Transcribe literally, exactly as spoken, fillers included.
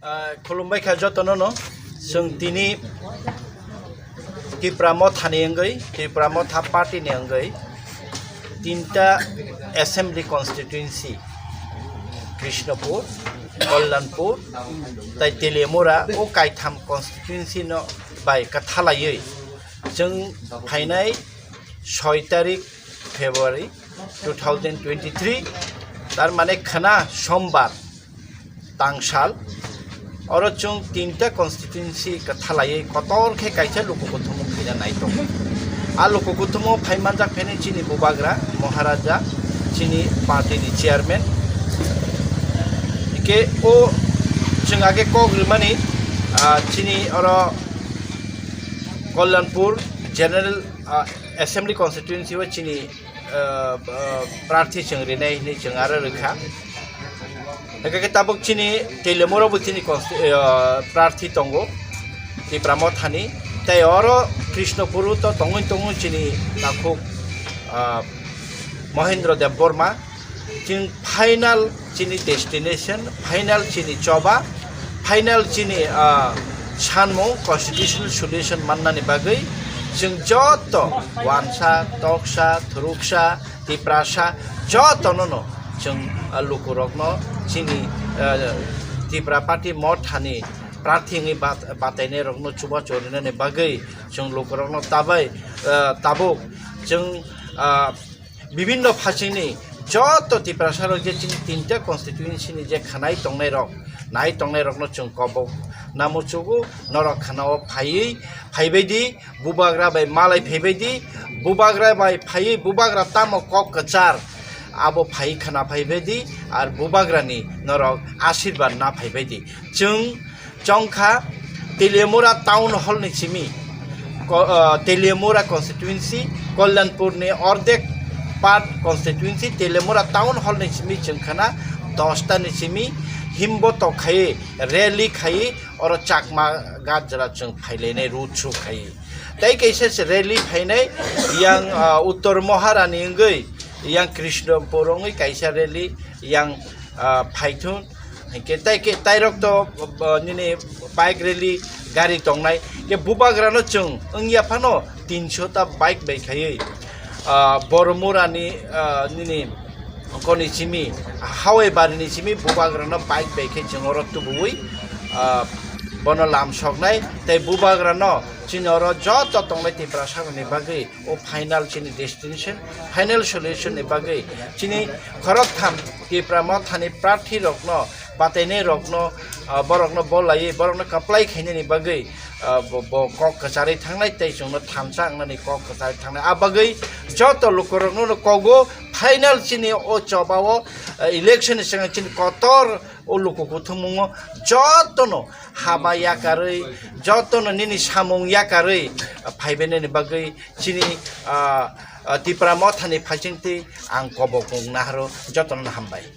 Ah, khulumbai kha jotono no. Chwng tini Tipra Motha ni wngwi, Tipra Motha party ni wngwi tinta assembly constituency, Krishnapur, Kalyanpur, tai Teliamura, o kaitham constituency no bai kwthalaiwi chwng phainai soi tarik February two thousand twenty-three, tar mane khwna sombar, tangsal, oro chwng tinta constituency kwthalaiwi kotor khe kaisa luku kuthumung khaina nai tongo. A luku kuthumung phai manjak phene chini bubagra, Maharaja, chini party ni chairman. Hike o chwng age kok rimani, ah, chini oro Kalyanpur General, ah, Assembly Constituency o chini, ah, ah, prarthi chwng rinai hinwi chwng aro rwkha. Hake khe tabuk chini Teliamura bo chini consti-, ah, prarthi tongo Tipra Mothani. Tai oro Krishnapur o to tongwi tongwi chini takhuk, ah, Mohendra Debbarma. Chini final chini destination, final chini choba, final chini, ah, sanmung constitutional solution mannani bagwi chwng joto wansa, toksa, thuruksa, Tiprasa jotono no chwng, ah, lukurokno chini, ah, Tipra Party Mothani prarthi wngwi bat-, batainairokno chubachu rinani bagwi chwng lukurokno tabai, ah, tabuk chwng, ah, bibinno phasingni joto Tiprasarok je chini tinta constituency ni je khanai tongnairok, nai tongnairokno chwng kobok na muchugo, norok khanao phaiwi, phaibaidi, bubagra bai malai phaibaidi, bubagra bai phaiwi bubagra tamo kok kwchar abo phaiwi khana phaibaidi, ar bubagrani norok asirbar na phaibaidi. Chwng chongkha Teliamura Town Hall ni simi, ko-, ah, Teliamura constituency, Kalyanpur ni ordek part constituency, Teliamura Town Hall ni simi chwng khana dosta ni simi himbo tok khai rally khai oro Chakma Ghat jora chwng phailainai road show khai. Tai kaisa se rally phainai yang, ah, Uttor Maharani wngwi yang Krishnapur wngwi kaisa rally yang, ah, phaithun. Hingke tai ke, tairok to, uh, nini bike rally gari tongnai. Ke bubagrano chwng wngya phano tinso ta bike bai khaiwi, uh, Boromurani, uh, nini koni simi, Hawai barini simi bubagrano bike bai khe chwng oro tubuwi, uh, bono lam soknai. Tai bubagrano chini oro joto tongnai Tiprasarokni bagwi o final chini destination, final solution ni bagwi chini khoroktham Tipra Mothani prarthi rokno, batainai rokno, ah, borokno bolaiwi, borokno kaplai khainani bagwi, ah, bo, bo kok kwcharwi thangnai tei chwngno thansa wngnani kok kwcharwi thangnai. A bagwi joto lukurokno kogo final chini o chobao, ah, election ni swkang chini kotor o luku kuthumungo jotono haba yakarwi, jotono nini samung yakarwi phaibainani bagwi chini, ah, ah, Tipra Mothani phaisingtwi ang kobok wng nahoro jotono hambai.